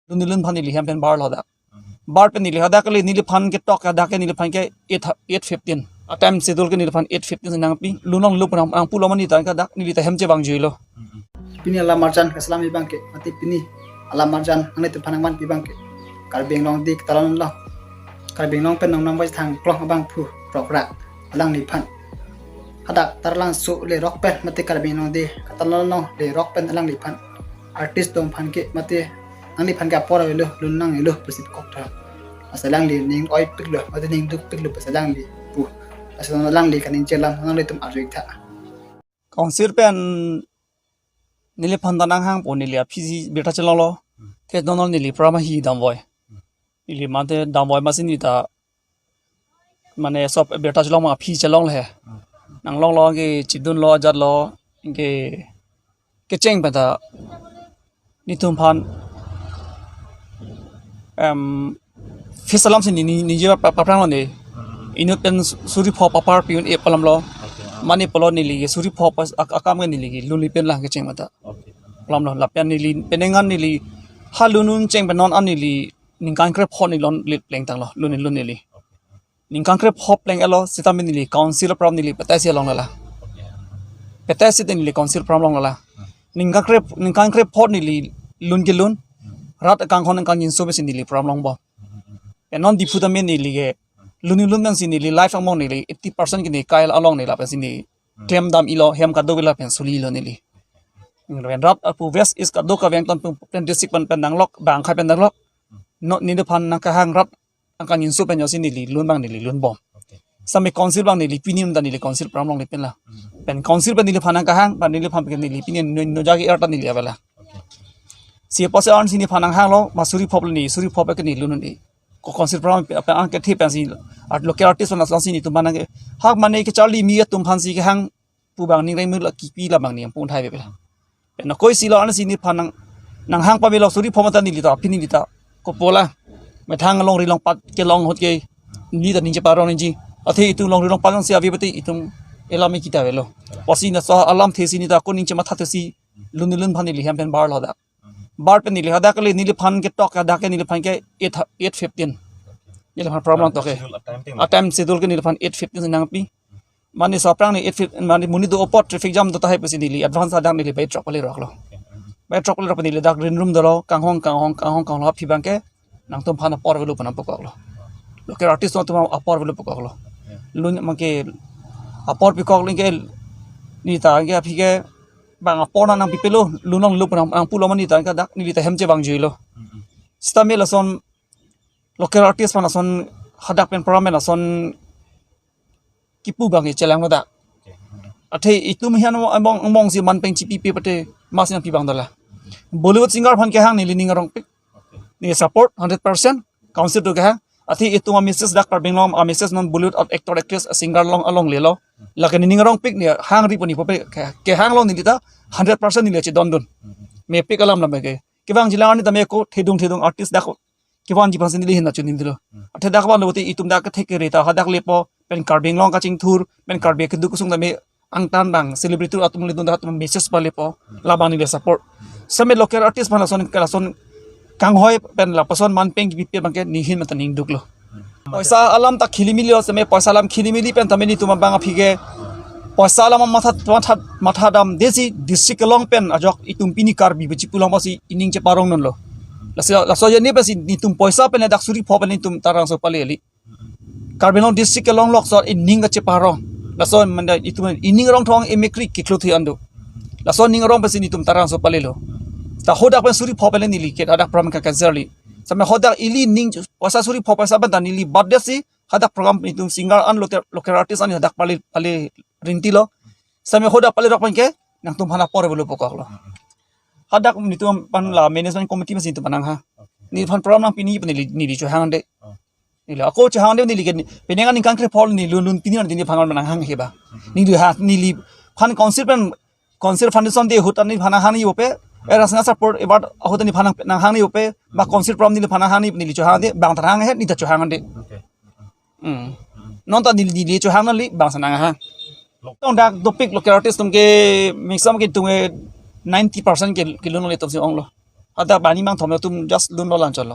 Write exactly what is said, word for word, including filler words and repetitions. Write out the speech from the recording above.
Lun nilun aphan neli hem pen barlo dak. Bar pen neli hadak kali neliphan ketok hadak ke neliphan ke eight, eight fifteen. A time schedule ke neliphan eight fifteen si nangpi. Lun longlo pu nang, nangpulo mani ta hadak neli ta hem chevangjuilo. Pini alam arjan kaselam abang ke, mate pini alam arjan nanglitum aphan nangvanpi abang ke, Karbi Anglong adik ta longlo. Karbi Anglong pen nong nang bai thang klong abangphu rokra alangliphan. Hadak Taralangso le rok pen mate Karbi Anglong adik ta longlo le rok pen alangliphan. Artist atum aphan ke mate nangliphan ke apor avelo, lun nanglo pusi kok tha. Lasi alangli ning oipiklo mate ning dukpiklo pusi alangli pu. Lasi alangli kaningje alam nanglitum arju-ik tha. Council pen neliphan ta nanghangpo, neli aphi si birta chelonglo. Te non neli program hi damvoi. Neli mate damvoi masi neli ta mane sob birta chelong ma aphi chelongle. Nanglonglo ke chidunlo ajatlo ke kecheng pen ta netum aphan em, fees alam si ni, ni, ningje pa, pa, paprang lo ne. Inut pen suri pho papar pi-un-e pu alam lo. Mane pulo neli ke suri pho pas, ak, akam ke neli ke lunli pen lang kecheng mata. Pu alam lo. Lapen neli penang an neli ha lun un cheng pen non an neli ningkan krepho neli lon lit plengtanglo. Lun lun neli. Ningkan krepho pleng-etlo sitame neli council program neli petai si longlo la. Petai si neli council program longlo la. Ningkan kre, ningkan krepho neli lun kelun. Rat akanghon ningkan inso pensi neli program longbom. Pen non Diphu tame neli ke lun lun pensi neli live angbong neli eighty percent ke neli kai along neli lapen si neli klem dam-ilo, hem kadokave lapen suli-lo neli. Pen rat apu West East kadokave angton pen district pen pen nanglok, bang akhai pen nanglok. Non neliphan nangkehang rat angkan inso pen josi neli lun abang neli lunbom. Sitame council abang neli pini ta neli council program longle pen la. Pen council pen neliphan nangkehang, pen neliphan pen neli pini no, no jagi er ta neli avela. Si apotsi an si neliphan nanghanglo, ma suri pho le ne, suri pho ke neli lun un-e. Ko council program pen, pen angke thi pensi art local artist aphan si netum aphan nangke. Hak mane kecharli mi atum aphan si kehang pu abang ning reng mula kipi la abang ning pun thai bebe la. Pen akoi si lo an si neliphan nang, nanghang pamelo suri pho mata neli ta, pini neli ta. Kopola. Methang longri longpat kelong ahut ke neli ta ningje parong ningje. Athe itum longri longpat si ave pati itum elam kita avelo. Pusi laso alamthe si neli ta ko ningje mathathe si lun lun aphan neli hem pen barlo dak. Bar pen neli hadak kali neliphan ketok hadak ke neliphan ke eight, eight fifteen. Neliphan program to ke. Schedule a time table. A time schedule ke neliphan eight fifteen si nangpi. Mane laso aphrang ne eight fifteen, mane monit do apot traffic jam do tahai pusi neli advance hadak neli bai throk pale roklo. Bai throk pale rok neli dak green room dolo, kanghong kanghong kanghong kanghong aphi abang ke nangtum aphan apor avelo pu nangpukoklo. Local artist atum apor avelo pukoklo. Lun abang ke apor pikoklo ke neli ta ke aphi ke bang apor nang nangpipelo, lun longlo pu nang, nangpulo mani ta hadak neli ta hem chevangjuilo. Sitame lason local artist aphan lason hadak pen program pen lason kipu abang ke chelanglo dak. Athe itum hian angbong angbong si man pen chipipe pate mas nangpi abang dala. Bollywood singer aphan kehang neli ning arongpik. Neli support hundred percent. Council atum kehang. Athe itum a-message dak Karbi Anglong a-message non Bollywood actor actress singer along along lelo. Lake neli ning arongpik neli hangri pu neli pupe ke, kehanglo neli ta hundred percent neli chedondun. Mepik alam lam ke. Kevangji lang arni tame ko thedung thedung artist dak kevangji aphan si neli hin achunim dilo. Athe dak vanlo te itum dak kethek kere ta hadak lepo pen Karbi Anglong kachingthur pen Karbi keduk kesung tame angtan abang celebrity atum ledun dak atum message palepo labang neli support. Sitame local artist aphan lason lason kanghoi pen lapuson man pen kipipe abang ke neli hin mata ning duklo. Poisa alam ta khilimili lo sitame poisa alam khilimili pen tame netum abang aphi ke poisa alam matha matha matha damde si district kelong pen ajok itum pini Karbi bechi pulang pasi ining cheparong nonlo. Laso laso jeni pasi netum poisa pen dak suri pho pen netum Taralangso pale eli. Karbi Anglong district kelong lok so ining kacheparong. Laso manda itum ining rong thong emekri kiklo thi ando. Laso ning rong pasi netum Taralangso palelo. Ta hadak pen suri pho pen neli ke hadak program ka cancel li. Sitame hadak ili ning poisa suri pho poisa pen ta neli birthday si hadak program itum singer an local, local artist an hadak pale pale rinti lo. Sitame hadak pale rok pen ke nangtum aphan apor avelo pukoklo. Hadak netum aphan la management committee masi netum aphan nanghang. Neliphan program nangpi neli neli neli chohangde. Neli ako chohangde neli ke penang an ningkan krepho neli lun lun pini neli aphan nanghang heba. Neli ha neliphan council pen council foundation day ahut neliphan nanghang neli pupe. Era sanga support ebat ahut neliphan nanghang neli pupe. Ba council program neliphan nanghang neli neli chohangde bang ta hang he neli ta chohangde. Hmm. Non ta neli neli chohang neli bang sa nanghang. Tong dak dopik local artist atum ke maximum ke tung ke ninety percent ke kelun neli atum si onglo. Hadak arni mangthom atum just lun lo lang cholo.